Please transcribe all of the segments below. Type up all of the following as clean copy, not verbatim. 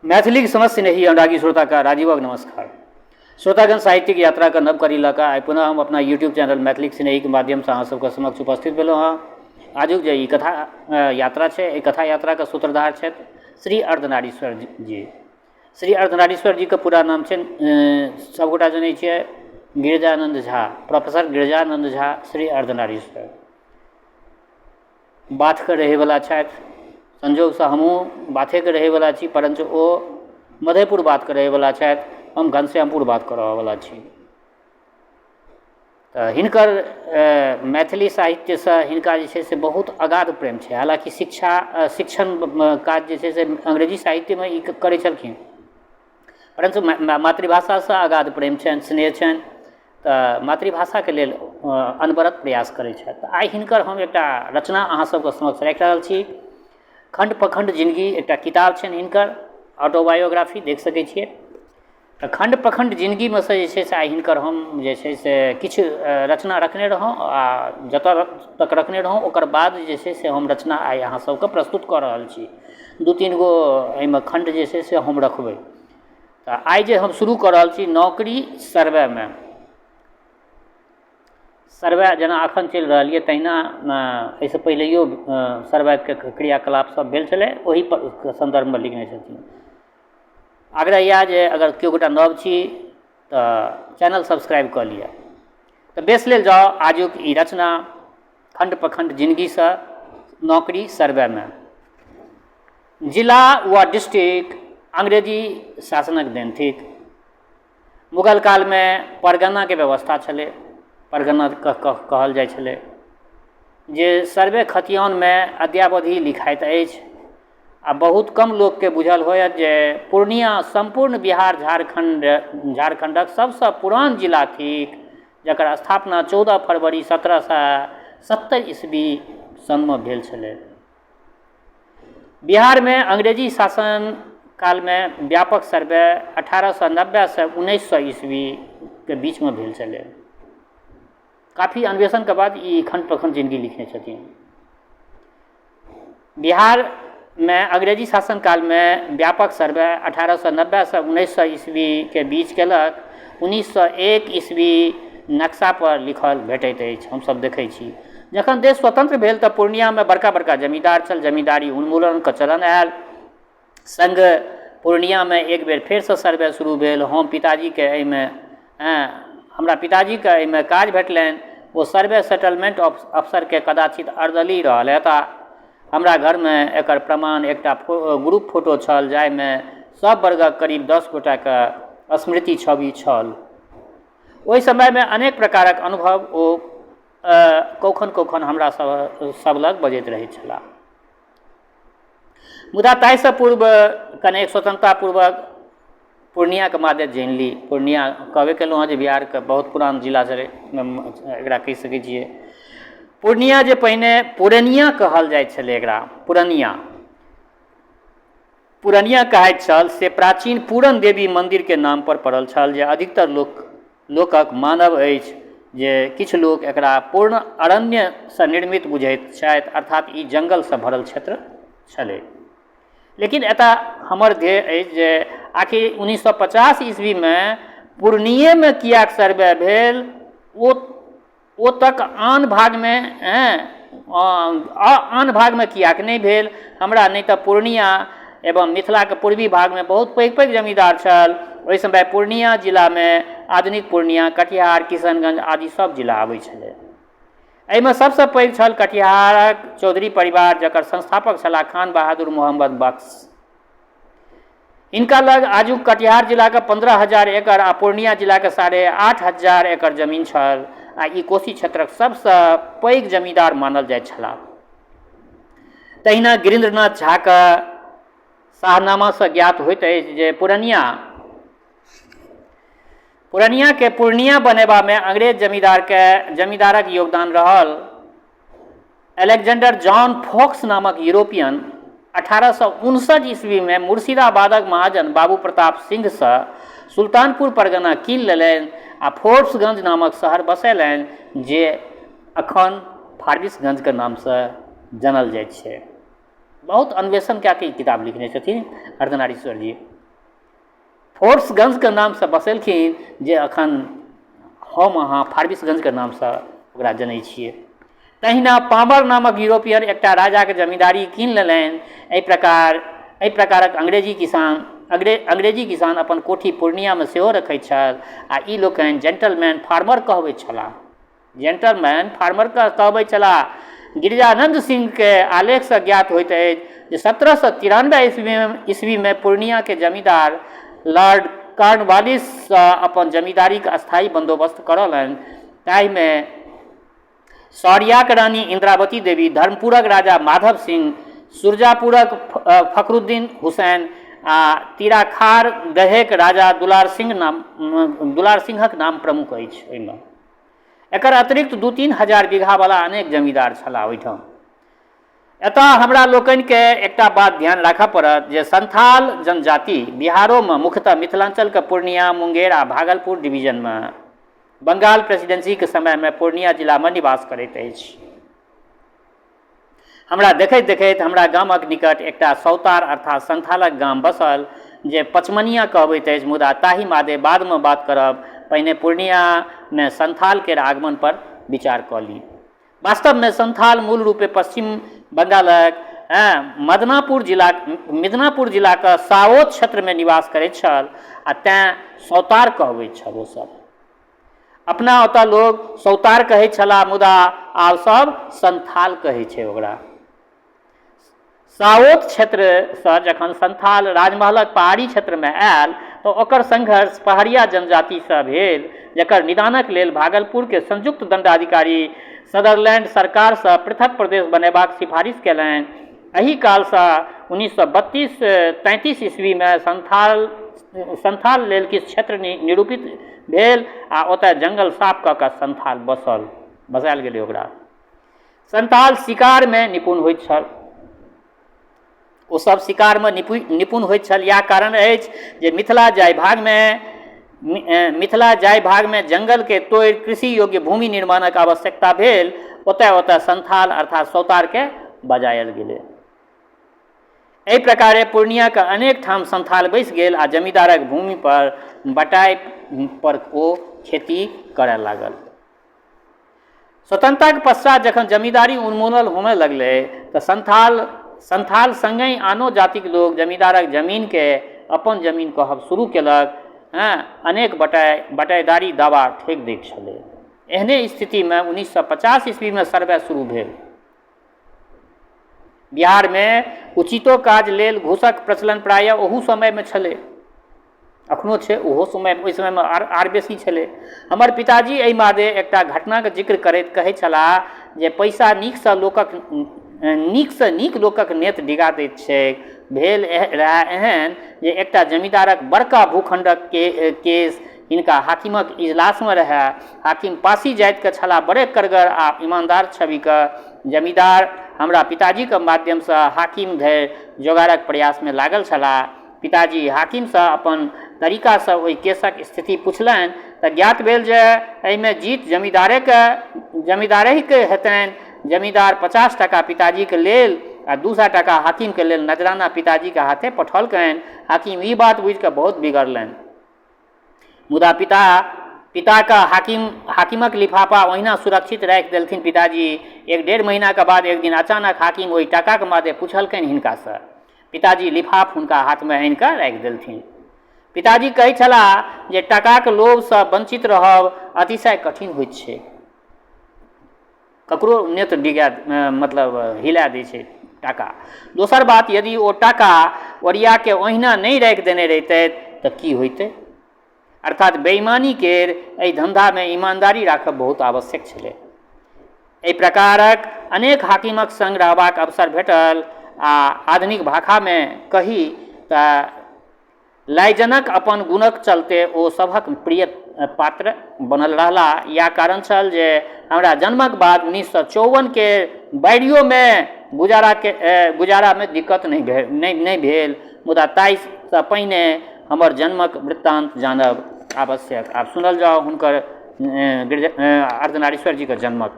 मैथिलीक समस्त स्नेही अनुरागी श्रोताके राजीवक नमस्कार। श्रोतागण, साहित्यिक यात्राके नव कड़ी लऽ कऽ आइ पुनः हम अपना यूट्यूब चैनल मैथिलीक स्नेहीके माध्यमसँ अहाँ सबके समक्ष उपस्थित भेलहुँ हँ। आजुक जे ई कथा यात्रा छै, एहि कथा यात्राके सूत्रधार छथि श्री अर्धनारीश्वर जी। श्री अर्धनारीश्वर जीके पूरा नाम छनि, सबगोटा जनै छियै, गिरिजानन्द झा, प्रोफेसर गिरिजानन्द झा श्री अर्धनारीश्वर। बाथके रहैवला छथि। संयोगसँ हमहूँ बाथेके रहैवला छी, परञ्च ओ मधेपुर बाथके रहैवला छथि, हम घनश्यामपुर बाथके रहऽवला छी। तऽ हिनकर मैथिली साहित्यसँ हिनका जे छै से बहुत अगाध प्रेम छै। हालाँकि शिक्षा शिक्षण काज जे छै से अंग्रेजी साहित्यमे ई करै छलखिन, परन्तु मातृभाषासँ अगाध प्रेम छनि, स्नेह छनि। तऽ मातृभाषाके लेल अनवरत प्रयास करै छथि। तऽ आइ हिनकर हम एकटा रचना अहाँ सबके समक्ष राखि रहल छी। खण्ड प्रखण्ड जिनगी एकटा किताब छनि हिनकर, ऑटोबायोग्राफी देख सकै छियै। तऽ खण्ड प्रखण्ड जिनगीमे सँ जे छै से आइ हिनकर हम जे छै से किछु रचना रखने रहौँ, आ जतऽ तक रखने रहौँ ओकर बाद जे छै से हम रचना आइ अहाँ सबके प्रस्तुत कऽ रहल छी। 2-3 गो एहिमे खण्ड जे छै से हम रखबै। तऽ आइ जे हम शुरू कऽ रहल छी नौकरी सर्वेमे। सर्वे जेना एखन चलि रहल यऽ, तहिना एहिसँ पहिलैयो सर्वेके क्रियाकलाप सब भेल छलै, ओहि सन्दर्भमे लिखने छथिन। आग्रह इएह जे अगर केओ गोटा नव छी तऽ चैनल सब्सक्राइब कऽ लिअ। तऽ बेस लेल जाउ आजुक ई रचना खण्ड प्रखण्ड जिनगीसँ नौकरी सर्वेमे। जिला वा डिस्ट्रिक्ट अंग्रेजी शासनक देन थिक। मुगल कालमे परगनाके व्यवस्था छलै, परगना कहल जाइ छलै, जे सर्वे खतियानमे अद्यावधि लिखाइत अछि। आ बहुत कम लोकके बुझल होयत जे पूर्णिया सम्पूर्ण बिहार झारखण्डक सबसँ पुरान जिला थिक, जकर स्थापना 14 फरवरी 1770 ईस्वी सनमे भेल छलै। बिहारमे अंग्रेजी शासन कालमे व्यापक सर्वे 1890सँ 1900 ईस्वीके बीचमे भेल छलै। काफी अन्वेषणके बाद ई खण्ड प्रखण्ड जिनगी लिखने छथिन। बिहारमे अंग्रेजी शासन कालमे व्यापक सर्वे 1890सँ 1900 ईस्वीके बीच केलक। 1901 ईस्वी नक्शापर लिखल भेटैत अछि, हमसब देखै छी। जखन देश स्वतंत्र भेल तऽ पूर्णियामे बड़का बड़का जमींदार छल, जमींदारी उन्मूलनके चलन आयल। सङ्ग पूर्णियामे एक बेर फेरसँ सर्वे शुरू भेल। हम पिताजीके एहिमे हमरा पिताजीके एहिमे काज भेटलनि। ओ सर्वे सेटलमेन्ट अफसरके कदाचित अर्दली रहल हेता। हमरा घरमे एकर प्रमाण एकटा ग्रुप फोटो छल, जाहिमे सब वर्गक करीब 10 गोटाके स्मृति छवि छल। ओहि समयमे अनेक प्रकारक अनुभव ओ कौखन कौखन हमरा सब लग बजैत रहैत छलाह। मुदा ताहिसँ पूर्व कनेक स्वतंत्रता पूर्वक पूर्णियाके मादे जानि ली। पूर्णिया कहबे केलहुँ हँ जे बिहारके बहुत पुरान जिला छलै, एकरा कहि सकै छियै। पूर्णिया जे पहिने पुरनिया कहल जाइ छलै, एकरा पुरनिया पुरनिया कहैत छल, से प्राचीन पूरन देवी मन्दिरके नामपर पड़ल छल, जे अधिकतर लोकक मानब अछि जे किछु लोक एकरा पूर्ण अरण्यसँ निर्मित बुझैत छथि, अर्थात ई जङ्गलसँ भरल क्षेत्र छलै। लेकिन एतऽ हमर ध्येय अछि जे आखिर 1950 ईस्वीमे पूर्णियेमे किएक सर्वे भेल, ओ तक आन भागमे आन भागमे किएक नहि भेल? हमरा नहि तऽ पूर्णिया एवं मिथिलाके पूर्वी भागमे बहुत पैघ पैघ जमींदार छल। ओहि समय पूर्णिया जिलामे आधुनिक पूर्णिया, कटिहार, किशनगञ्ज आदि सब जिला आबै छलै। एहिमे सबसँ पैघ छल कटिहारक चौधरी परिवार, जकर संस्थापक छलाह खान बहादुर मोहम्मद बख्श। हिनका लग आजुक कटिहार जिलाके 15,000 एकड़ आ पूर्णिया जिलाके 8,500 एकड़ जमीन छल, आ ई कोसी क्षेत्रक सबसँ पैघ जमींदार मानल जाइत छलाह। तहिना गिरीन्द्रनाथ झाके शाहनामासँ ज्ञात होइत अछि जे पूर्णियाके पूर्णिया बनेबामे अंग्रेज जमींदारक योगदान रहल। अलेक्जेंडर जॉन फोक्स नामक यूरोपियन 1859 ईस्वीमे मुर्शिदाबादक महाजन बाबू प्रताप सिंहसँ सुल्तानपुर परगना कीन लेलनि आ फोर्ब्सगंज नामक शहर बसेलनि, जे अखन फारबिसगंजके नामसँ जानल जाइत छै। बहुत अन्वेषण कए कऽ ई किताब लिखने छथिन अर्धनारीश्वर जी। फोर्सगंजके नामसँ बसेलखिन, जे अखन हम अहाँ फारबिसगंजके नामसँ ओकरा जनै छियै। तहिना पामर नामक यूरोपियन एकटा राजाके जमींदारी कीन लेलनि। एहि प्रकारक अंग्रेजी किसान अपन कोठी पूर्णियामे सेहो रखैत छल आ ई लोकनि जेंटलमैन फार्मर कहबैत छलाह। जेंटलमैन फार्मर कहबैत छलाह। गिरिजानन्द सिंहके आलेखसँ ज्ञात होइत अछि जे 1793 ईस्वीमे पूर्णियाके जमींदार लॉर्ड कॉर्नवालिससँ अपन जमींदारीक स्थायी बन्दोबस्त करौलनि। ताहिमे सौरियाक रानी इन्द्रावती देवी, धर्मपुरक राजा माधव सिंह, सुरजापुरक फखरुद्दीन हुसैन आ तीराखार दहेक राजा दुलार सिंहक नाम प्रमुख अछि ओहिमे। एकर अतिरिक्त 2-3 हजार बीघावला अनेक जमींदार छलाह ओहिठाम। एतऽ हमरा लोकनिके एकटा बात ध्यान राखऽ पड़त जे संथाल जनजाति बिहारोमे मुख्यतः मिथिलाञ्चलके पूर्णिया, मुंगेर आ भागलपुर डिवीजनमे बंगाल प्रेसिडेंसीके समयमे पूर्णिया जिलामे निवास करैत अछि। हमरा देखैत देखैत हमरा गामक निकट एकटा सौतार अर्थात संथालक गाम बसल जे पचमनिया कहबैत अछि, मुदा ताहि मादे बादमे बात करब, पहिने पूर्णियामे संथाल केर आगमन पर विचार कऽ ली। वास्तवमे संथाल मूल रूपे पश्चिम बंगालक मिदनापुर जिलाक साओत क्षेत्रमे निवास करैत छल आ तेँ सौतार कहबैत छल ओसभ। अपना ओतऽ लोग सौतार कहै छलाह, मुदा आब सब संथाल कहै छै ओकरा। साओत क्षेत्रसँ जखन संथाल राजमहलक पहाड़ी क्षेत्रमे आयल तऽ ओकर संघर्ष पहाड़िया जनजातिसँ भेल, जकर निदानक लेल भागलपुरके संयुक्त दंडाधिकारी सदरलैंड सरकारसँ पृथक प्रदेश बनेबाक सिफारिश केलनि। एहि कालसँ 1932-33 ईस्वीमे संथाल लेल किछु क्षेत्र निरूपित भेल आ ओतय जंगल साफ कऽ कऽ संथाल बसायल गेलै ओकरा। संथाल शिकारमे निपुण होइत छल। ओ सब शिकारमे निपुण होइत छल। इएह कारण अछि जे मिथिला जाहि भागमे जंगलके तोड़ि कृषि योग्य भूमि निर्माणक आवश्यकता भेल, ओतय ओतय संथाल अर्थात सौतारके बजायल गेलै। एहि प्रकारे पूर्णियाके अनेक ठाम संथाल बसि गेल आ जमींदारक भूमि पर बटाइ पर ओ खेती करय लागल। स्वतंत्रताक पश्चात जखन जमींदारी उन्मूलन होमय लगलै तऽ संथाल सङ्गहि आनो जातिक लोक जमींदारक जमीनके अपन जमीन कहब शुरू केलक। अनेक बटाइदारी दावा ठोकि दैत छलै। एहने स्थितिमे 1950 ईस्वीमे सर्वे शुरू भेल। बिहारमे उचितो काज लेल घूसक प्रचलन प्रायः ओहू समयमे छलै, अखनो छै, ओहो समय ओहि समयमे आर बेसी छलै। हमर पिताजी एहि मादे एकटा घटनाके जिक्र करैत कहै छलाह जे पैसा नीकसँ नीक लोकक नेत डिगा दैत छैक। भेल रहए एहन जे एकटा जमींदारक बड़का भूखंडक केस हिनका हाकिमक इजलासमे रहए। हाकिम पासी जातिके छलाह, बड़े कड़गर आ ईमानदार छविके। जमींदार हमरा पिताजीके माध्यमसँ हाकिम धरि जोगाड़क प्रयासमे लागल छलाह। पिताजी हाकिमसँ अपन तरीकासँ ओहि केसक स्थिति पुछलनि तऽ ज्ञात भेल जे एहिमे जीत जमींदारेके हेतनि। जमींदार 50 टाका पिताजीके लेल आ 200 टाका हाकिमके लेल नजराना पिताजीके हाथे पठौलकनि। हाकिम ई बात बुझिकऽ बहुत बिगड़लनि, मुदा पिताके हाकिमक लिफाफा ओहिना सुरक्षित राखि देलथिन पिताजी। 1-1.5 महीनाके बाद एक दिन अचानक हाकिम ओहि टाकाके मादे पुछलकनि हिनकासँ। पिताजी लिफाफ हुनका हाथमे आनिकऽ राखि देलथिन। पिताजी कहै छलाह जे टाकाक लोभसँ वंचित रहब अतिशय कठिन होइत छै, ककरो नेत्र डिगा मतलब हिला दै छै टाका। दोसर बात, यदि ओ टाका ओरियाके ओहिना नहि राखि देने रहितथि तऽ की होइतै? अर्थात बेईमानी केर एहि धन्धामे ईमानदारी राखब बहुत आवश्यक छलै। एहि प्रकारक अनेक हाकिमक सङ्ग रहबाक अवसर भेटल आ आधुनिक भाषामे कही तऽ लाइजनक अपन गुणक चलते ओ सभक प्रिय पात्र बनल रहलाह। इएह कारण छल जे हमरा जन्मक बाद 1954के बाढ़ियोमे गुजारामे दिक्कत नहि भेल, मुदा ताहिसँ पहिने हमर जन्मक वृत्तान्त जानब आवश्यक। आब सुनल जाउ हुनकर अर्धनारीश्वर जीके जन्मक।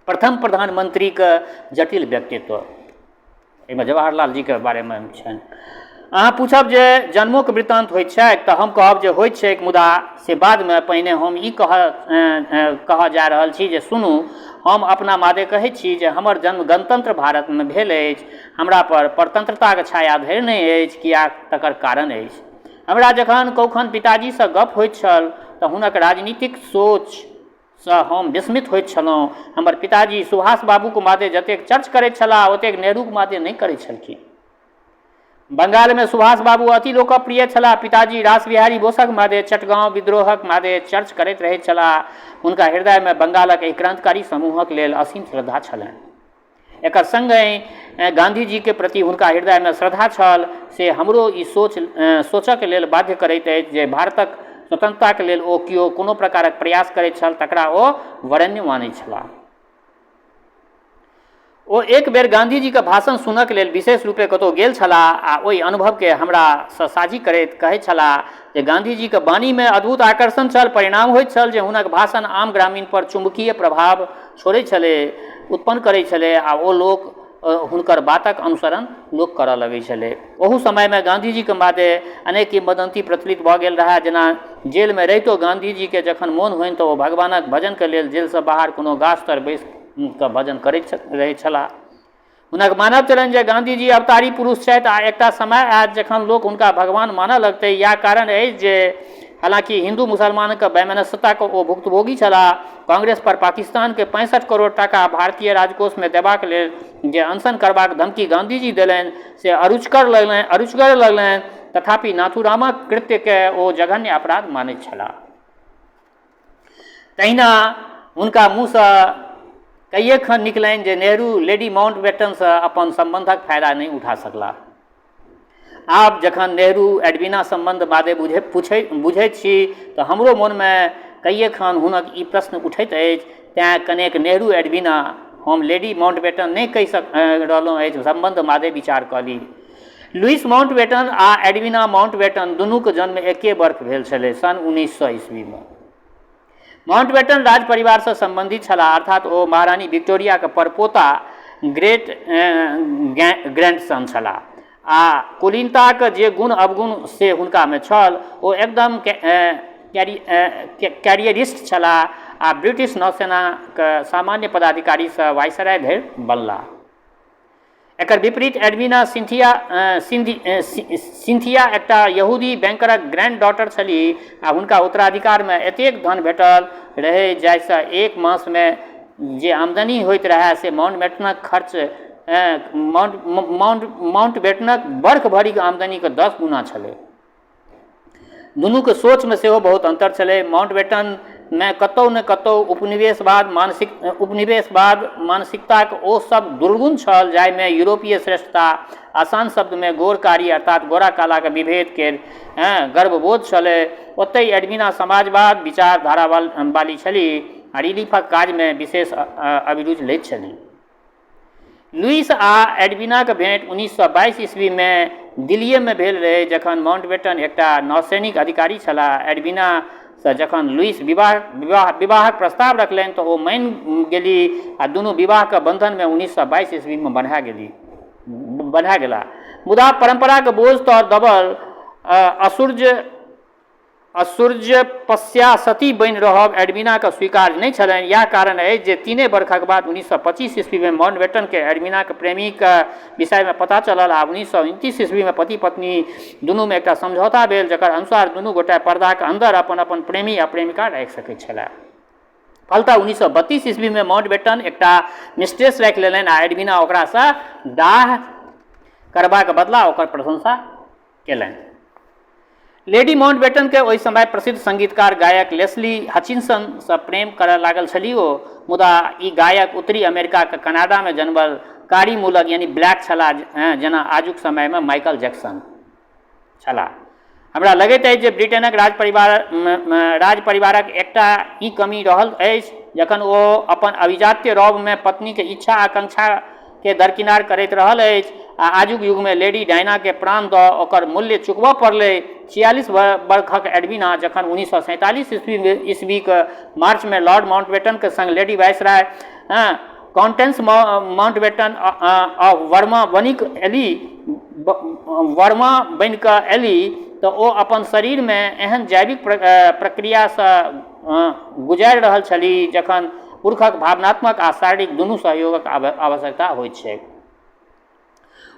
प्रथम प्रधानमंत्रीके जटिल व्यक्तित्व। एहिमे जवाहरलाल जीके बारेमे छनि। अहाँ पूछब जे जन्मोके वृत्तान्त होइत छैक, तऽ हम कहब जे होइत छैक, मुदा से बादमे। पहिने हम ई कहऽ जा रहल छी जे सुनू, हम अपना मादे कहैत छी जे हमर जन्म गणतन्त्र भारतमे भेल अछि। हमरा पर परतन्त्रताक छाया धरि नहि अछि। किएक? तकर कारण अछि। हमरा जखन कौखन पिताजीसँ गप्प होइत छल तऽ हुनक राजनीतिक सोचसँ हम विस्मित होइत छलहुँ। हमर पिताजी सुभाष बाबूक मादे जतेक चर्च करैत छलाह, ओतेक नेहरूक मादे नहि करैत छलखिन। बंगालमे सुभाष बाबू अति लोकप्रिय छलाह। पिताजी रासबिहारी बोसक मादे, चटगाँव विद्रोहक मादे चर्च करैत रहैत छलाह। हुनका हृदयमे बंगालक एहि क्रान्तिकारी समूहक लेल असीम श्रद्धा छलनि। एकर सङ्गहि गाँधीजीके प्रति हुनका हृदयमे श्रद्धा छल, से हमरो ई सोचऽके लेल बाध्य करैत अछि जे भारतक स्वतन्त्रताके लेल ओ केओ कोनो प्रकारक प्रयास करैत छल, तकरा ओ वरेण्य मानैत छलाह। ओ एक बेर गाँधीजीके भाषण सुनऽके लेल विशेष रूपे कतहु गेल छलाह आ ओहि अनुभवके हमरासँ साझी करैत कहैत छलाह जे गाँधीजीके वाणीमे अद्भुत आकर्षण छल। परिणाम होइत छल जे हुनक भाषण आम ग्रामीणपर चुम्बकीय प्रभाव छोड़ै छलै, उत्पन्न करै छलै आ ओ लोक हुनकर बातक अनुसरण लोक करऽ लगै छलै। ओहू समयमे गाँधीजीके मादे अनेक किंवदन्ती प्रचलित भऽ गेल रहए, जेना जेलमे रहितो गाँधीजीके जखन मोन होइन तऽ ओ भगवानक भजनके लेल जेलसँ बाहर कोनो गाछ तर बैसि कऽ भजन करैत रहै छलाह। हुनक मानब छलनि जे गाँधीजी अवतारी पुरुष छथि आ एकटा समय आयत जखन लोक हुनका भगवान मानऽ लगतै। इएह कारण अछि जे हालाँकि हिन्दू मुसलमानक वैमनस्यताक ओ भुक्तभोगी छलाह, कांग्रेस पर पाकिस्तानके 65 करोड़ टाका भारतीय राजकोषमे देबाक लेल जे अनशन करबाक धमकी गाँधीजी देलनि से अरुचिकर लगलनि, तथापि नाथूरामक कृत्यकेँ ओ जघन्य अपराध मानैत छलाह। तहिना हुनका मुँहसँ कइएक खन निकलनि जे नेहरू लेडी माउंटबेटनसँ अपन सम्बन्धक फायदा नहि उठा सकलाह। आब जखन नेहरू एडविना सम्बन्ध बादे बुझैत छी तऽ हमरो मोनमे कइएक खन हुनक ई प्रश्न उठैत अछि। तेँ कनेक नेहरू एडविना, हम लेडी माउंटबेटन नहि कहि रहलहुँ अछि, सम्बन्ध मादे विचार कऽ ली। लुइस माउंटबेटन आ एडविना माउंटबेटन दुनूक जन्म एके बर्ख भेल छलै, सन् 1900 ईस्वीमे। माउंटबेटन राज परिवारसँ सम्बन्धित छलाह, अर्थात ओ महारानी विक्टोरियाक परपोता, ग्रेट ग्रैंडसन छलाह आ कुलीनताक जे गुण अवगुण से हुनकामे छल। ओ एकदम कैरियरिस्ट छलाह आ ब्रिटिश नौसेनाक सामान्य पदाधिकारीसँ वाइसराय धरि बनलाह। एकर विपरीत एडविना सिंथिया एकटा यहूदी बैंकरक ग्रैंड डॉटर छलीह आ हुनका उत्तराधिकारमे एतेक धन भेटल रहै जाहिसँ एक मासमे जे आमदनी होइत रहए से माउंटबेटनक बर्ख भरिक आमदनीक 10 गुना छलै। दुनूके सोचमे सेहो बहुत अन्तर छलै। माउंटबेटनमे कतहु ने कतहु उपनिवेशवाद मानसिकताक ओ सब दुर्गुण छल जाहिमे यूरोपीय श्रेष्ठता, आसान शब्दमे गोर कारी अर्थात गोरा कालाक विभेद केर गर्वबोध छलै। ओतहि एडविना समाजवाद विचारधारा वाली छलीह आ रिलीफक काजमे विशेष अभिरुचि लैत छलीह। लुइस आ एडविनाक भेँट 1922 ईस्वीमे दिल्लीएमे भेल रहै, जखन माउंटबेटन एकटा नौसैनिक अधिकारी छलाह। एडविनासँ जखन लुइस विवाहक प्रस्ताव रखलनि तऽ ओ मानि गेलीह आ दुनू विवाहक बंधनमे 1922 ईस्वीमे बन्हा गेलाह। मुदा परंपराक बोझ तर दबल असुर्यपस्या सती बनि रहब एडविनाकेँ स्वीकार्य नहि छलनि। इएह कारण अछि जे तीने बरखक बाद 1925 ईस्वीमे माउंटबेटनकेँ एडविनाक प्रेमीक विषयमे पता चलल आ 1929 ईस्वीमे पति-पत्नी दुनूमे एकटा समझौता भेल जकर अनुसार दुनू गोटे पर्दाक अन्दर अपन-अपन प्रेमी आ प्रेमिका राखि सकैत छलाह। फलतः 1932 ईस्वीमे माउंटबेटन एकटा मिस्ट्रेस राखि लेलनि आ एडविना ओकरासँ डाह करबाक बदला ओकर प्रशंसा केलनि। लेडी माउंटबेटनके ओहि समय प्रसिद्ध संगीतकार गायक लेस्ली हचिनसनसँ प्रेम करय लागल छलीह ओ, मुदा ई गायक उत्तरी अमेरिकाक कनाडामे जन्मल कारी मूलक यानी ब्लैक छलाह, जेना आजुक समयमे माइकल जैक्सन छलाह। हमरा लगैत अछि जे ब्रिटेनक राजपरिवारक एकटा ई कमी रहल अछि जखन ओ अपन अभिजात्य रौबमे पत्नीक इच्छा आकांक्षाकेँ दरकिनार करैत रहल अछि आ आजुक युगमे लेडी डायनाकेँ प्राण दऽ ओकर मूल्य चुकबऽ पड़लै। 46 बरखक एडविना जखन 1947 ईस्वीक मार्चमे लॉर्ड माउंटबेटनक संग lady viceroy contains Mountbatten of Verma बनिक एली वर्मा बनि कऽ एली तऽ ओ अपन शरीरमे एहन जैविक प्रक्रियासँ गुजारि रहल छली जखन पुरुषक भावनात्मक आ शारीरिक दुनू सहयोगक आवश्यकता होइत छैक।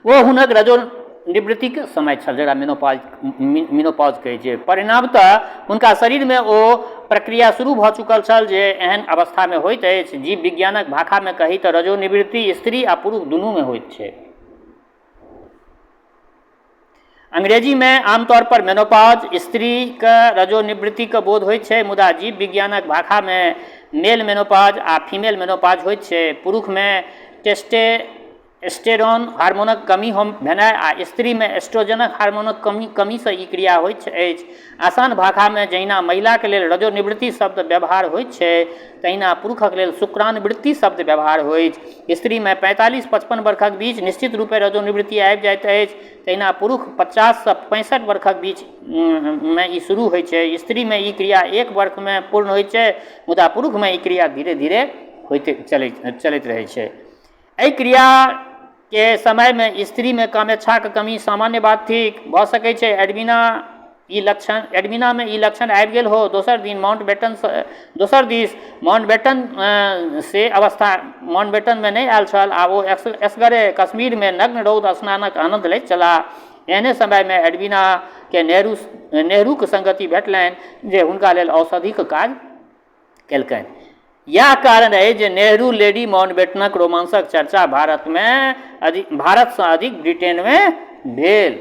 ओ हुनक रजोनिवृत्तिक समय छल, जकरा मेनोपॉज कहै छै। परिणामतः हुनका शरीरमे ओ प्रक्रिया शुरू भऽ चुकल छल जे एहन अवस्थामे होइत अछि। जीव विज्ञानक भाषामे कही तऽ रजोनिवृत्ति स्त्री आ पुरुष दुनूमे होइत छै। अंग्रेजीमे आमतौर पर मेनोपॉज स्त्रीक रजोनिवृत्तिक बोध होइत छै, मुदा जीव विज्ञानक भाषामे मेल मेनोपॉज आ फीमेल मेनोपॉज होइत छै। पुरुषमे टेस्टोस्टेरोन हार्मोनक कमी भेनाइ आ स्त्रीमे एस्ट्रोजनक हार्मोनक कमीसँ ई क्रिया होइत अछि। आसान भाषामे जहिना महिलाक लेल रजोनिवृत्ति शब्द व्यवहार होइत छै, तहिना पुरुषक लेल शुक्रानुवृत्ति शब्द व्यवहार होइछ। स्त्रीमे 45-55 बरखक बीच निश्चित रूपेँ रजोनिवृत्ति आबि जाइत अछि, तहिना पुरुष 50सँ 65 बरखक बीचमे ई शुरू होइत छै। स्त्रीमे ई क्रिया एक बरखमे पूर्ण होइत छै, मुदा पुरुषमे ई क्रिया धीरे-धीरे होइत चलैत रहैत छै। एहि क्रियाके समयमे स्त्रीमे कामेच्छाक कमी सामान्य बात थिक। भऽ सकै छै एडविनामे ई लक्षण आबि गेल हो। दोसर दिन दोसर दिस माउंटबेटन से अवस्था माउंटबेटनमे नहि आयल छल आ ओ एसगरे कश्मीरमे नग्न रौद स्नानक आनन्द लैत छलाह। एहने समयमे एडविनाकेँ नेहरूक संगति भेटलनि जे हुनका लेल औषधिक काज केलकनि। इएह कारण अछि जे नेहरू लेडी माउंटबेटनक रोमांसक चर्चा भारतसँ अधिक ब्रिटेनमे भेल,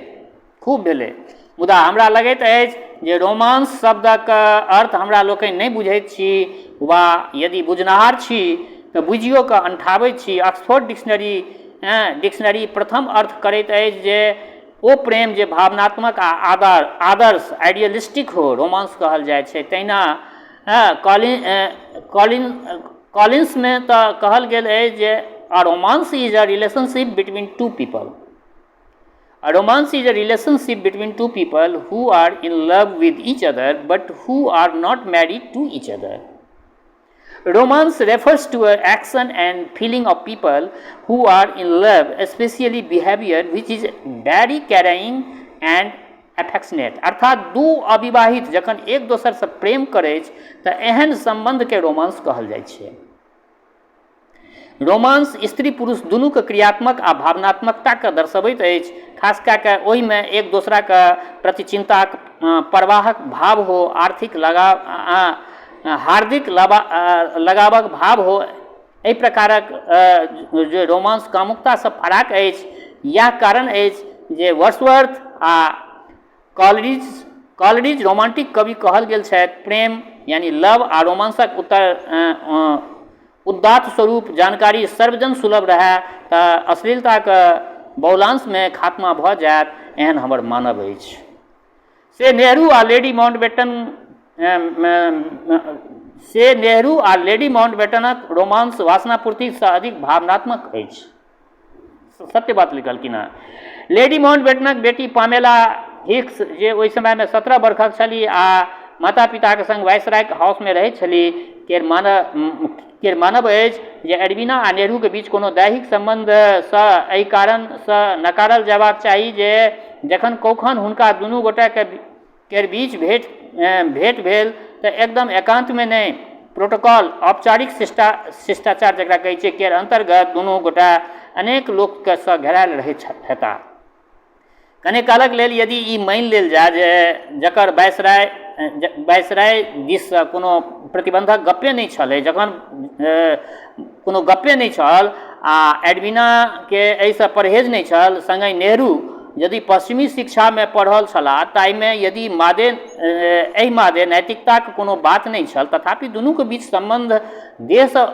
खूब भेलै। मुदा हमरा लगैत अछि जे रोमांस शब्दक अर्थ हमरा लोकनि नहि बुझैत छी वा यदि बुझनिहार छी तऽ बुझियो कऽ अनठाबैत छी। ऑक्सफोर्ड डिक्शनरी प्रथम अर्थ करैत अछि जे ओ प्रेम जे भावनात्मक आ आदर्श आइडियलिस्टिक हो, रोमांस कहल जाइत छै। तहिना कॉलिन्समे तऽ कहल गेल अछि जे a romance is a relationship between two people. A romance is a relationship between two people who are in love with each other but who are not married to each other. Romance refers to an action and feeling of people who are in love, especially behavior which is very caring and affectionate. अर्थात दू अविवाहित जखन एक दोसरसँ प्रेम करैछ तऽ एहन सम्बन्धके romance कहल जाइ छै। रोमांस स्त्री पुरुष दुनूके क्रियात्मक आ भावनात्मकताके दर्शबैत अछि, खास कए कऽ ओहिमे एक दोसराक प्रति चिन्ताक परवाहक भाव हो, आर्थिक लगाव, हार्दिक लगावक भाव हो। एहि प्रकारक जे रोमांस कामुकतासँ फराक अछि। इएह कारण अछि जे वर्ड्सवर्थ आ कॉलरिज रोमांटिक कवि कहल गेल छथि। प्रेम यानी लव आ रोमांसक उदात्त स्वरूप जानकारी सर्वजन सुलभ रहए तऽ अश्लीलताक बहुलांशमे खात्मा भऽ जायत, एहन हमर मानब अछि। से नेहरू आ लेडी माउंटबेटनक रोमांस वासनापूर्तिसँ अधिक भावनात्मक अछि। सत्य बात लिखलखिन हेँ। लेडी माउंटबेटनक बेटी पामेला हिक्स, जे ओहि समयमे 17 बरखक छलीह आ माता पिताक सङ्ग वाइसराय हाउसमे रहैत छलीह, केर मानब अछि जे एडविना आ नेहरूक बीच कोनो दैहिक सम्बन्धसँ एहि कारणसँ नकारल जयबाक चाही जे जखन कौखन हुनका दुनू गोटेके केर बीच भेँट भेल तऽ एकदम एकान्तमे नहि, प्रोटोकॉल, औपचारिक शिष्टाचार जकरा कहै छै, केर अन्तर्गत दुनू गोटे अनेक लोकसँ घेरायल रहैत हेताह। कने कालक लेल यदि ई मानि लेल जाय जे जकर वाइसराय दिससँ कोनो प्रतिबन्धक गप्पे नहि छलै, जखन कोनो गप्पे नहि छल आ एडविनाके एहिसँ परहेज नहि छल, सङ्गहि नेहरू यदि पश्चिमी शिक्षामे पढ़ल छलाह ताहिमे यदि एहि मादे नैतिकताक कोनो बात नहि छल, तथापि दुनूक बीच सम्बन्ध देहसँ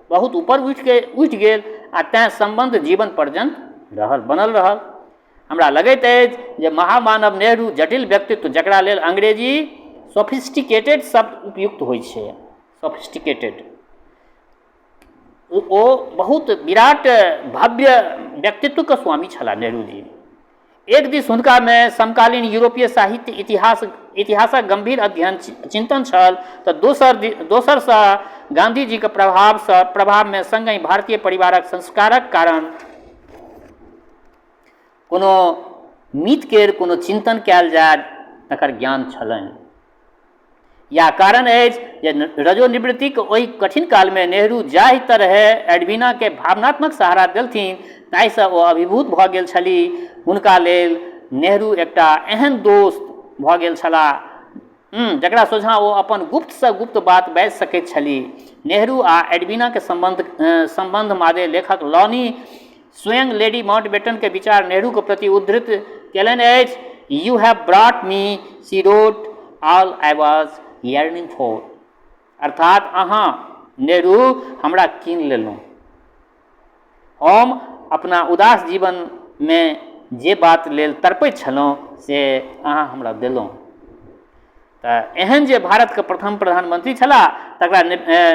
बहुत ऊपर उठि गेल आ तेँ सम्बन्ध जीवन पर्यन्त रहल, बनल रहल। हमरा लगैत अछि जे महामानव नेहरू जटिल व्यक्तित्व, जकरा लेल अंग्रेजी सोफिस्टिकेटेड शब्द उपयुक्त होइत छै, सोफिस्टिकेटेड, ओ बहुत विराट भव्य व्यक्तित्वके स्वामी छलाह नेहरूजी। एक दिस हुनकामे समकालीन यूरोपीय साहित्य इतिहास इतिहासक गम्भीर अध्ययन चिन्तन छल तऽ दोसर दोसरसँ गाँधीजीके प्रभावसँ प्रभावमे सङ्गहि भारतीय परिवारक संस्कारक कारण कोनो मित केर कोनो चिन्तन कयल जाय तकर ज्ञान छलनि। इएह कारण अछि जे रजोनिवृत्तिक ओहि कठिन कालमे नेहरू जाहि तरहे एडविनाकेँ भावनात्मक सहारा देलथिन ताहिसँ ओ अभिभूत भऽ गेल छलीह। हुनका लेल नेहरू एकटा एहन दोस्त भऽ गेल छलाह जकरा सोझाँ ओ अपन गुप्तसँ गुप्त बात बाजि सकैत छलीह। नेहरू आ एडविनाक सम्बन्ध सम्बन्ध मादे लेखक लॉनी स्वयं लेडी माउंटबेटनके विचार नेहरूक प्रति उद्धृत कयलनि अछि, you have brought me, she wrote, all I was yearning for. अर्थात अहाँ, नेहरू, हमरा कीन लेलहुँ। हम अपना उदास जीवनमे जे बात लेल तड़पैत छलहुँ से अहाँ हमरा देलहुँ। तऽ एहन जे भारतके प्रथम प्रधानमंत्री छलाह तकरा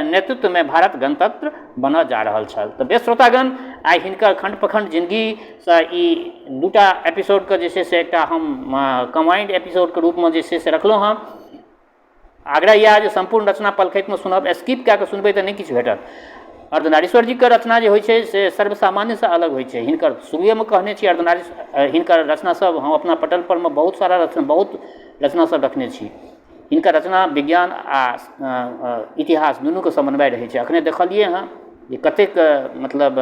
नेतृत्वमे भारत गणतंत्र बनऽ जा रहल छल। तऽ बेस श्रोतागण, आइ हिनकर खण्ड प्रखण्ड जिनगीसँ ई दूटा एपिसोडके जे छै से एकटा हम कम्बाइंड एपिसोडके रूपमे जे छै से रखलहुँ हँ। आग्रह इएह जे सम्पूर्ण रचना पलखतिमे सुनब, स्किप कए कऽ सुनबै तऽ नहि किछु भेटत। अर्धनारीश्वर जीके रचना जे होइ छै से सर्वसामान्यसँ अलग होइ छै। हिनकर शुरुएमे कहने छी अर्धनारीश्वर हिनकर रचना सब हम अपना पटल परमे बहुत सारा रचना बहुत रचना सब रखने छी। हिनकर रचना विज्ञान आ इतिहास दुनूके समन्वय रहै छै। अखने देखलियै हँ जे कतेक मतलब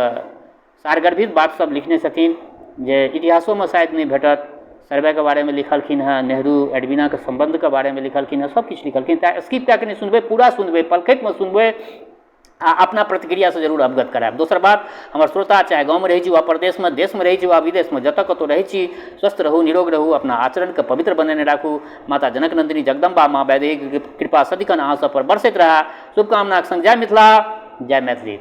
सारगर्भित बात सब लिखने छथिन जे इतिहासोमे शायद नहि भेटत। सर्वेके बारेमे लिखलखिन हँ, नेहरू एडविनाके सम्बन्धके बारेमे लिखलखिन हँ, सब किछु लिखलखिन। तेँ स्किप कए कऽ नहि सुनबै, पूरा सुनबै, पलखतिमे सुनबै आ अपना प्रतिक्रियासँ जरूर अवगत करायब। दोसर बात, हमर श्रोता चाहे गाँवमे रहै छी वा परदेशमे, देशमे रहै छी वा विदेशमे, जतऽ कतहु रहै छी, स्वस्थ रहू, निरोग रहू, अपना आचरणके पवित्र बनेने राखू। माता जनक नन्दिनी जगदम्बा माँ वैदेहीके कृपा सदिखन अहाँ सबपर बरसैत रहए। शुभकामनाक सङ्ग जय मिथिला, जय मैथिली।